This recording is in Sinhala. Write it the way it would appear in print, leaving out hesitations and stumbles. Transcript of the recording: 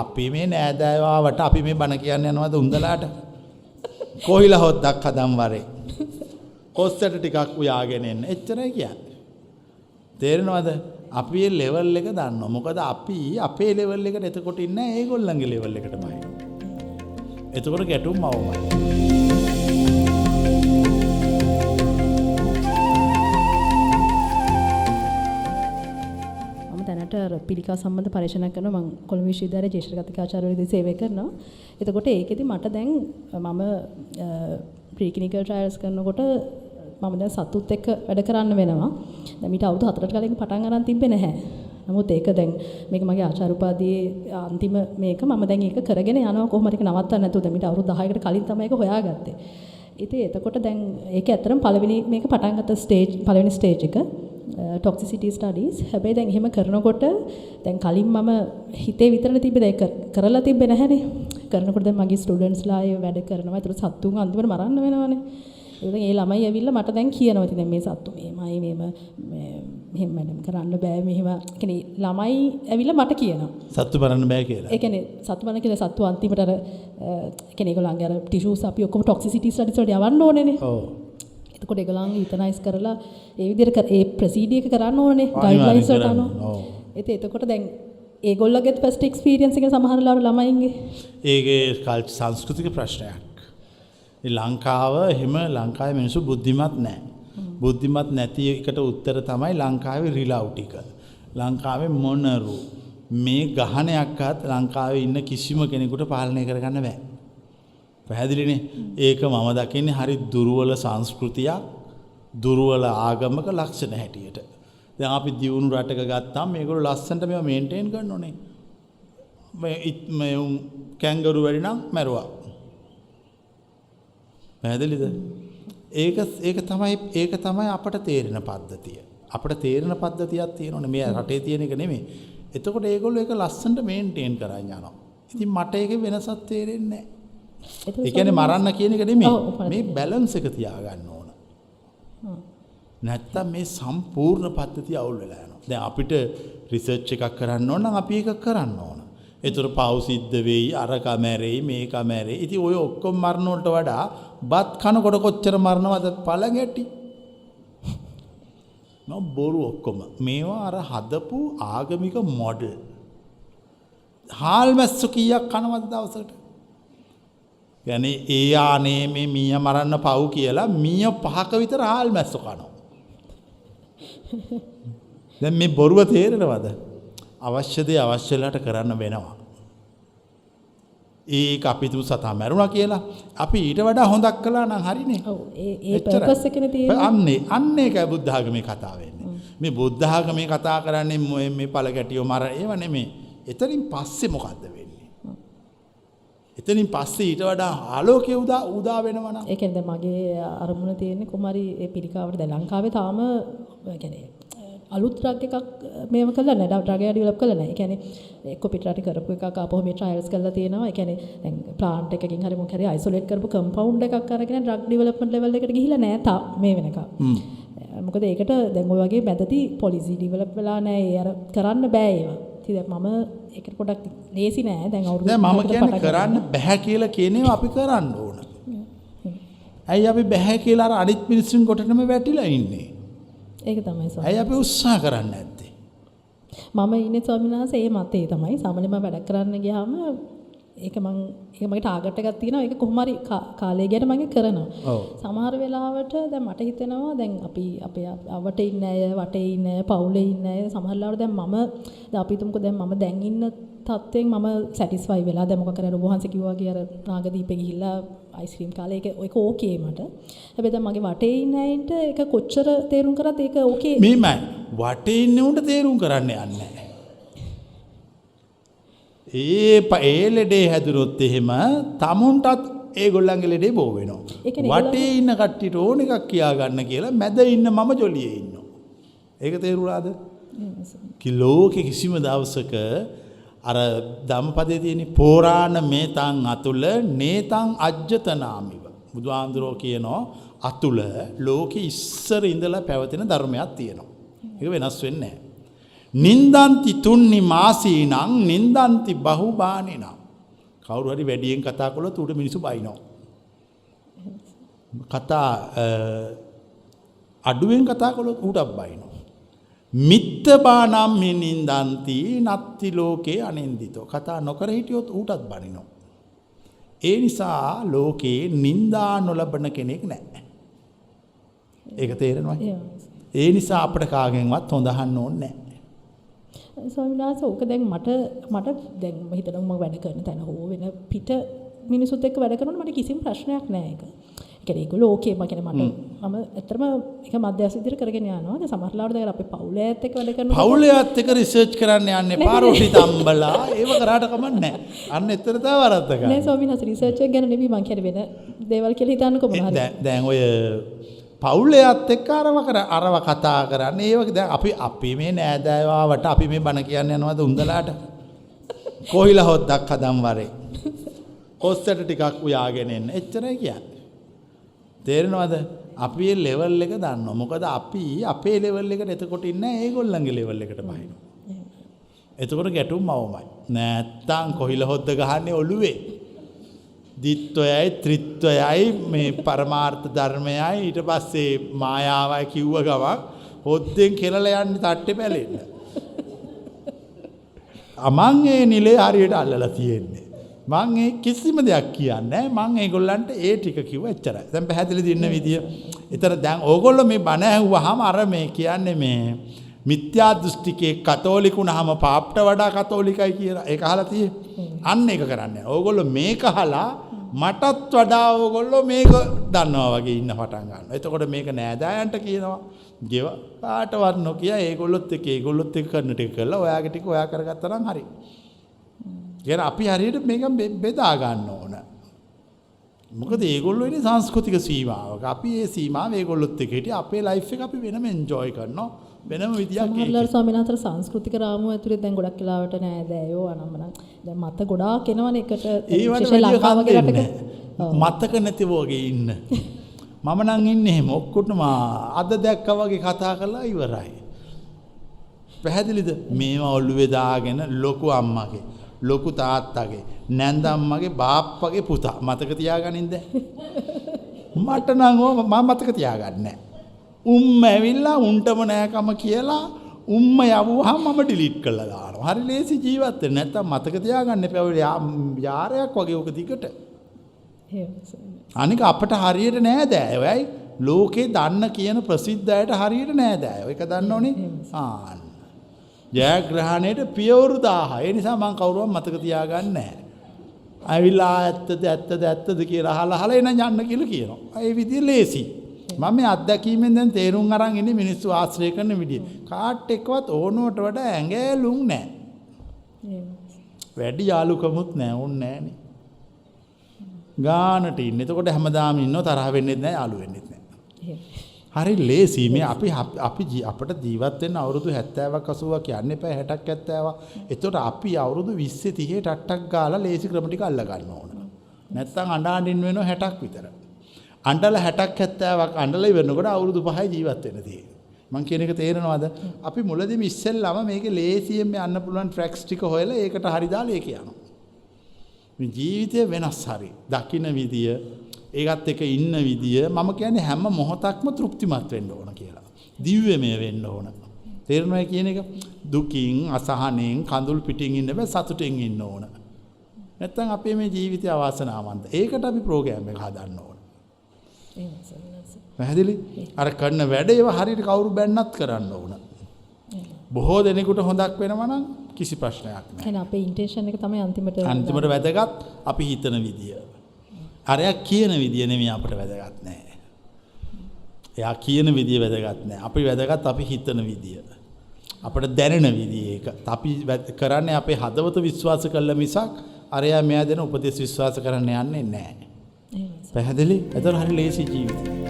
අපි මේ නෑදෑයෝ ආවට අපි මේ බණ කියන්න යනවද උන්දලාට? කොහිලා හොද්දක් හදන් වරේ. කොස්සට ටිකක් උයාගෙන එන්න. එච්චරයි කියන්නේ. තේරෙනවද? අපි ඒ ලෙවල් එක දන්නවා. මොකද අපි අපේ ලෙවල් එකට එතකොට ඉන්නේ නැහැ, ඒගොල්ලන්ගේ ලෙවල් එකටමයි. එතකොට ගැටුම් අවමයි. මම දැනට අර පිළිකා සම්බන්ධ පරීක්ෂණයක් කරනවා. මම කොළඹ විශ්වවිද්‍යාලයේ ජ්‍යෙෂ්ඨ කතිකාචාර්යවරු විදිහට සේවය කරනවා. එතකොට ඒකෙදි මට දැන් මම ප්‍රී ක්ලිනිකල් ට්‍රයල්ස් කරනකොට මම දැන් සතුත් එක්ක වැඩ කරන්න වෙනවා. දැන් මීට අවුරුදු 4කට කලින් පටන් අරන් තිබ්බේ නැහැ. නමුත් ඒක දැන් මේක මගේ ආචාර්ය උපාධියේ අන්තිම මේක මම දැන් ඒක කරගෙන යනවා කොහොම හරි ඒක නවත්තන්න නැතුව. දැන් මීට අවුරුදු 10කට කලින් තමයි ඒක හොයාගත්තේ. ඉතින් එතකොට දැන් ඒක ඇත්තටම පළවෙනි මේක පටන් ගත්ත ස්ටේජ්, පළවෙනි ස්ටේජ් එක ටොක්සිසිටි ස්ටඩීස්. හැබැයි දැන් එහෙම කරනකොට දැන් කලින් මම හිතේ විතරනේ තිබ්බේ, දැන් කරලා තිබ්බේ නැහැනේ. කරනකොට දැන් මගේ ස්ටුඩන්ට්ස්ලා ඒ වැඩ කරනවා. ඒතර සත්තුන් අන්තිමට මරන්න වෙනවනේ. ඒ දැන් ඒ ළමයි ඇවිල්ලා මට දැන් කියනවා ඉතින් දැන් මේ සත්තු මෙහෙමයි, මෙහෙම මෙහෙම මැඩම් කරන්න බෑ මෙහෙම. ඒ කියන්නේ ළමයි ඇවිල්ලා මට කියනවා. සත්තු මරන්න බෑ කියලා. ඒ කියන්නේ සත්තු මරන්න කියලා සත්තු අන්තිමට අර ඒ කියන්නේ ඒගොල්ලන්ගේ අර ටිෂුස් අපි ඔක්කොම ටොක්සිසිටි ස්ටඩීස් වලට යවන්න ඕනේනේ. ඔව්. එතකොට ඒගොල්ලන් යුතනයිස් කරලා ඒ විදිහට ඒ ප්‍රොසීඩියර් එක කරන්න ඕනනේ, ගයිඩ්ලයින්ස් වලට අනුව. ඔව්. ඉතින් එතකොට දැන් ඒගොල්ලෝගේත් ෆස්ට් එක්ස්පීරියන්ස් එක සමහර වෙලාවට ළමයින්ගේ. ඒකේ සංස්කෘතික ප්‍රශ්නයක්. ලංකාව එහෙම ලංකාවේ මිනිස්සු බුද්ධිමත් නෑ. බුද්ධිමත් නැති එකට උත්තර තමයි ලංකාවේ රිලව් ටික. ලංකාවේ මොනරු මේ ගහනයක්වත් ලංකාවේ ඉන්න කිසිම කෙනෙකුට පාලනය කරගන්න බෑ. පැහැදිලිනේ? ඒක මම දකින්නේ හරි දුර්වල සංස්කෘතියක්, දුර්වල ආගමක ලක්ෂණ හැටියට. දැන් අපි දියුණු රටක ගත්තාම මේගොල්ලෝ ලස්සනට මේවා මේන්ටේන් කරන්න ඕනේ. මේ උන් කැංගරු වැඩි නම් මැරුවා. පැහැදිලිද? ඒක තමයි අපට තේරෙන පද්ධතිය. අපට තේරෙන පද්ධතියක් තියෙනවනේ, මේ රටේ තියෙන එක නෙමෙයි. එතකොට ඒගොල්ලෝ ඒක ලස්සනට මේන්ටේන් කරන් යනවා. ඉතින් මට ඒකේ වෙනසක් තේරෙන්නේ නැහැ. ඒ කියන්නේ මරන්න කියන එක නෙමෙයි. මේ බැලන්ස් එක තියාගන්න ඕන. නැත්තම් මේ සම්පූර්ණ පද්ධතිය අවුල් වෙලා යනවා. දැන් අපිට රිසර්ච් එකක් කරන්න ඕන නම් අපි ඒක කරන්න ඕන. ඒතර පව් සිද්ධ වෙයි, අරක මැරෙයි, මේක මැරෙයි. ඉතින් ඔය ඔක්කොම මරණ වලට වඩා බත් කනකොට කොච්චර මරනවද පළඟැටි. නෝ බොරු ඔක්කොම. මේවා අර හදපු ආගමික මොඩල්. හාල් මැස්සු කීයක් කනවද දවසකට? يعني ඒ ආනේ මේ මීය මරන්න පව් කියලා මීය 5ක විතර හාල් මැස්සු කනවා. දැන් මේ බොරුව තේරෙනවද? අවශ්‍ය දේ අවශ්‍ය වෙලාවට කරන්න වෙනවා. ඒක අපි තුන් සතා මැරුණා කියලා අපි ඊට වඩා හොඳක් කළා නම් හරිනේ. ඔව්, ඒ පර්පස් එකනේ තියෙන්නේ. අන්න ඒකයි බුද්ධ ආගමේ කතා වෙන්නේ. මේ බුද්ධ ආගමේ කතා කරන්නේ මේ පළකැටියෝ මර ඒව නෙමෙයි. එතනින් පස්සේ මොකද්ද වෙන්නේ? එතනින් පස්සේ ඊට වඩා ආලෝකය උදා වෙනවා නම්. ඒ කියන්නේ දැන් මගේ අරමුණ තියෙන්නේ කොහොම හරි ඒ පිළිකාවට දැන් ලංකාවේ තාම ඒ කියන්නේ අලුත් ඩ්‍රග් එකක් මේව කළා නෑ, ඩ්‍රග් එක ඩෙවලොප් කළා නෑ. ඒ කියන්නේ එක්ක පිටරට කරපු එකක් ආපහු මේ ට්‍රයල්ස් කරලා තියෙනවා. ඒ කියන්නේ දැන් ප්ලාන්ට් එකකින් හරි මොකක් හරි අයිසොලේට් කරපු කම්පවුන්ඩ් එකක් අරගෙන ඩ්‍රග් ඩෙවලොප්මන්ට් ලෙවල් එකට ගිහිල්ලා නෑ තා මේ වෙනකම්. මොකද ඒකට දැන් ඔය වගේ මැදදී පොලිසි ඩෙවලොප් වෙලා නෑ. ඒ අර කරන්න බෑ ඒවා. ඉතින් දැන් මම ඒකට පොඩක් ලේසි නෑ. දැන් අවුරුදු දැන් මම කියන්නේ කරන්න බෑ කියලා කියන ඒවා අපි කරන්න ඕන. ඇයි අපි බෑ කියලා අර අනිත් මිනිස්සුන් කොටනම වැටිලා ඉන්නේ? ඒක තමයි ස්වාමීන්. ඇයි අපි උත්සාහ කරන්නේ නැත්තේ? මම ඉන්නේ ස්වාමීන් වහන්සේ ඒ මතේ තමයි. සාමාන්‍යයෙන් මම වැඩ කරන්න ගියාම ඒක මං ඒක මගේ ටාගට් එකක් තියෙනවා. ඒක කොහොම හරි කාලය ගැන මම කරනවා. සමහර වෙලාවට දැන් මට හිතෙනවා දැන් අපි අපේ අවට ඉන්න අය, වටේ ඉන්න අය, පවුලේ ඉන්න අය සමහර වෙලාවට දැන් මම දැන් අපි හිතමුකෝ දැන් මම දැන් ඉන්න තත්ත්වයෙන් මම සැටිස්ෆයි වෙලා දැන් මොකක් කරේ ඔබ වහන්සේ කිව්වා වගේ අර නාගදීපේ ගිහිල්ලා අයිස්ක්‍රීම් කාලා ඒක ඒක ඕකේ මට. හැබැයි දැන් මගේ වටේ ඉන්න අයට ඒක කොච්චර තේරුම් කරත් ඒක ඕකේ. මෙහෙමයි වටේ ඉන්න උන්ට තේරුම් කරන්න යන්නේ නැහැ. ඒ ලෙඩේ හැදුනොත් එහෙම තමුන්ටත් ඒගොල්ලන්ගේ ලෙඩේ බෝ වෙනවා. වටේ ඉන්න කට්ටියට ඕන එකක් කියා ගන්න කියලා මැද ඉන්න මම ජොලියේ ඉන්නවා. ඒක තේරුණාද? ලෝකෙ කිසිම දවසක අර ධම්මපදයේ තියෙන පෝරාණ මේතං අතුල නේතං අජ්ජතනාමිව. බුදුහාමුදුරුවෝ කියනවා අතුල ලෝකෙ ඉස්සර ඉඳලා පැවතෙන ධර්මයක් තියෙනවා. ඒක වෙනස් වෙන්නේ නැහැ. නින්දන්ති තුන්නි මාසීනං නින්දන්ති බහුබානිනං. කවුරු හරි වැඩියෙන් කතා කළොත් ඌට මිනිස්සු බයිනවා. කතා අඩුවෙන් කතා කළොත් ඌටත් බයිනවා. මිත්තබානම් හි නින්දන්ති නත්ති ලෝකේ අනින්දිතෝ. කතා නොකර හිටියොත් ඌටත් බනිනවා. ඒ නිසා ලෝකේ නින්දා නොලබන කෙනෙක් නැහැ. ඒක තේරෙනවද? ඒ නිසා අපිට කාගෙන්වත් හොඳ අහන්න ඕනේ නැහැ. ස්වාමීන් වහන්සේ ඕක දැන් මට මට දැන් මම හිතනවා මම වැඩ කරන තැන හෝ වෙන පිට මිනිසුත් එක්ක වැඩ කරනකොට මට කිසිම ප්‍රශ්නයක් නෑ ඒක. ඒ කියන්නේ ඒගොල්ලෝ ඕකේ මම කියන්නේ මට මම ඇත්තටම ඒක මධ්‍යස්ථ විදිහට කරගෙන යනවා. දැන් සමහර ලාවට දැන් අපේ පවුලේ අයත් එක්ක වැඩ කරනකොට පවුලේ අයත් එක්ක රිසර්ච් කරන්න යන්න එපා. රොටි තම්බලා ඒව කරාට කමක් නෑ. අන්න එතන තමයි වරද්ද ගන්න. නෑ ස්වාමීන් වහන්සේ රිසර්ච් එක ගැන නෙමෙයි මං කියන්නේ වෙන දේවල් කියලා හිතන්නකෝ මොනවා හරි. දැන් ඔය පවුලේ අයත් එක්ක අරව කතා කරන්නේ ඒ වගේ දැන් අපි මේ නෑදෑයෝ ආවට අපි මේ බණ කියන්න යනවද උන්දලාට? කොහිලා හොද්දක් හදන් වරේ. කොස්සට ටිකක් උයාගෙන එන්න. එච්චරයි කියන්නේ. තේරෙනවද? අපි මේ ලෙවල් එක දන්නවා. මොකද අපි අපේ ලෙවල් එකට එතකොට ඉන්නේ නැහැ, ඒගොල්ලන්ගේ ලෙවල් එකට බහිනවා. එතකොට ගැටුම් අවමයි. නැත්තම් කොහිල හොද්ද ගහන්නේ ඔළුවේ. දිත්වයයි ත්‍රිත්වයයි මේ පරමාර්ථ ධර්මයයි ඊට පස්සේ මායාවයි කිව්ව ගමන් හොද්දෙන් කෙලලා යන්නේ තට්ටේ පැලෙන්න. අමං ඒ නිලේ හරියට අල්ලලා තියෙන්නේ. මං ඒ කිසිම දෙයක් කියන්නේ නැහැ. මං ඒගොල්ලන්ට ඒ ටික කිව්වා එච්චරයි. දැන් පැහැදිලිද ඉන්න විදිය? ඒතර දැන් ඕගොල්ලෝ මේ බණ ඇහුවාම අර මේ කියන්නේ මේ මිත්‍යා දෘෂ්ටිකේ කතෝලික වුණාම පාප්ට වඩා කතෝලිකයි කියලා. ඒක අහලා තියෙන්නේ. අන්න ඒක කරන්නේ. ඕගොල්ලෝ මේක අහලා මටත් වඩා ඕගොල්ලෝ මේක දන්නවා වගේ ඉන්න පටන් ගන්නවා. එතකොට මේක නෑදෑයන්ට කියනවා. ගෙව කාටවත් නොකිය ඒගොල්ලොත් එක්ක කරන ටික කරලා ඔයාගේ ටික ඔයා කරගත්තා නම් හරි. කියන්නේ අපි හරියට මේක බෙදා ගන්න ඕන. මොකද ඒගොල්ලෝ ඉන්නේ සංස්කෘතික සීමාවක. අපි ඒ සීමාව ඒගොල්ලොත් එක්ක හිටිය අපේ ලයිෆ් එක අපි වෙනම එන්ජොයි කරනවා. වෙනම විදියක් ඒකේ. සමහරවල් ස්වාමීන් වහන්සේ සංස්කෘතික රාමුව ඇතුලේ දැන් ගොඩක් වෙලාවට නෑදෑයෝ අනම්මනම් දැන් මත ගොඩාක් එනවනේ එකට ඒවට විශේෂයෙන් වැඩිය ලංකාව කන් වගේ දෙන්නේ රටක. නෑ. මතක නැතිව වගේ ඉන්න. මම නම් ඉන්නේ එහෙම ඔක්කොටම අද දැක්කා වගේ කතා කරලා ඉවරයි. පැහැදිලිද? මේවා ඔළුවේ දාගෙන ලොකු අම්මගේ, ලොකු තාත්තගේ, නැන්දම්මගේ, බාප්පගේ පුතා මතක තියාගනින්ද? මට නම් ඕ මම මතක තියාගන්නේ නෑ. උම්ම ඇවිල්ලා උන්ටම නෑකම කියලා උම්ම යවුවහම මම ඩිලීට් කරලා දානවා. හරි ලේසි ජීවත් වෙන්න. නැත්තම් මතක තියාගන්න එපා. ඔය යාරයක් වගේ ඕක දිගට. අනික අපට හරියට නෑ දෑ. ඔයයි ලෝකේ දන්න කියන ප්‍රසිද්ධ අයට හරියට නෑ දෑ. ඒක දන්නෝනේ. ආන්න. ජයග්‍රහණයට පියවරු 1000. ඒ නිසා මං කවුරුවත් මතක තියාගන්නේ නෑ. ඇවිල්ලා ඇත්තද ඇත්තද ඇත්තද කියලා අහලා අහලා එන යන්න කියලා කියනවා. ඒ විදිය ලේසි. මම මේ අත්දැකීමෙන් දැන් තේරුම් අරන් ඉන්නේ මිනිස්සු ආශ්‍රය කරන විදිය. කාට් එක්කවත් ඕනුවට වඩා ඇඟැලුම් නෑ. වැඩි යාළුකමුත් නෑ ඕන් නෑනේ. ගානට ඉන්නේ. එතකොට හැමදාම ඉන්නව තරහ වෙන්නෙත් නෑ යාළු වෙන්නෙත් නෑ. හරි ලේසි මේ අපි අපි අපිට ජීවත් වෙන්න අවුරුදු 70ක් 80ක් යන්න එපා 60ක් 70ක්. එතකොට අපි අවුරුදු 20 30 ටක් ටක් ගාලා ලේසි ක්‍රම ටික අල්ල ගන්න ඕන. නැත්තම් අඬ අඬින් වෙනවා 60ක් විතර. අඬලා 60ක් 70ක් අඬලා ඉවරනකොට අවුරුදු 5යි ජීවත් වෙන්න තියෙන්නේ. මං කියන එක තේරෙනවද? අපි මුලදීම ඉස්සෙල්ලාම මේකේ ලේසියෙන් යන්න පුළුවන් ට්‍රැක්ස් ටික හොයලා ඒකට හරි දාලා ඒක යනවා. මේ ජීවිතය වෙනස් හරි. දකින්න විදිය, ඒකත් එක්ක ඉන්න විදිය මම කියන්නේ හැම මොහොතක්ම තෘප්තිමත් වෙන්න ඕන කියලා. දිව්‍යමය වෙන්න ඕන. තේරෙනවද කියන එක? දුකින්, අසහනෙන්, කඳුළු පිටින් ඉන්න බෑ, සතුටෙන් ඉන්න ඕන. නැත්තම් අපේ මේ ජීවිතය අවාසනාවන්ත. ඒකට අපි ප්‍රෝග්‍රෑම් එක හදන්න ඕන. පැහැදිලි? අර කරන වැඩ ඒවා හරියට කවුරු බැන්නත් කරන්න ඕන. බොහෝ දෙනෙකුට හොඳක් වෙනවා නම් කිසි ප්‍රශ්නයක් නෑ. එහෙනම් අපේ ඉන්ටෙන්ෂන් එක තමයි අන්තිමට අන්තිමට වැදගත් අපි හිතන විදිය. අරයා කියන විදිය නෙමෙයි අපිට වැදගත් නෑ. එයා කියන විදිය වැදගත් නෑ. අපි වැදගත් අපි හිතන විදිය. අපිට දැනෙන විදිය ඒක. අපි කරන්නේ අපේ හදවත විශ්වාස කළ මිසක් අරයා මෙයා දෙන උපදෙස් විශ්වාස කරන්න යන්නේ නෑ. පැහැදිලි? එතකොට හරි ලේසි ජීවිතය.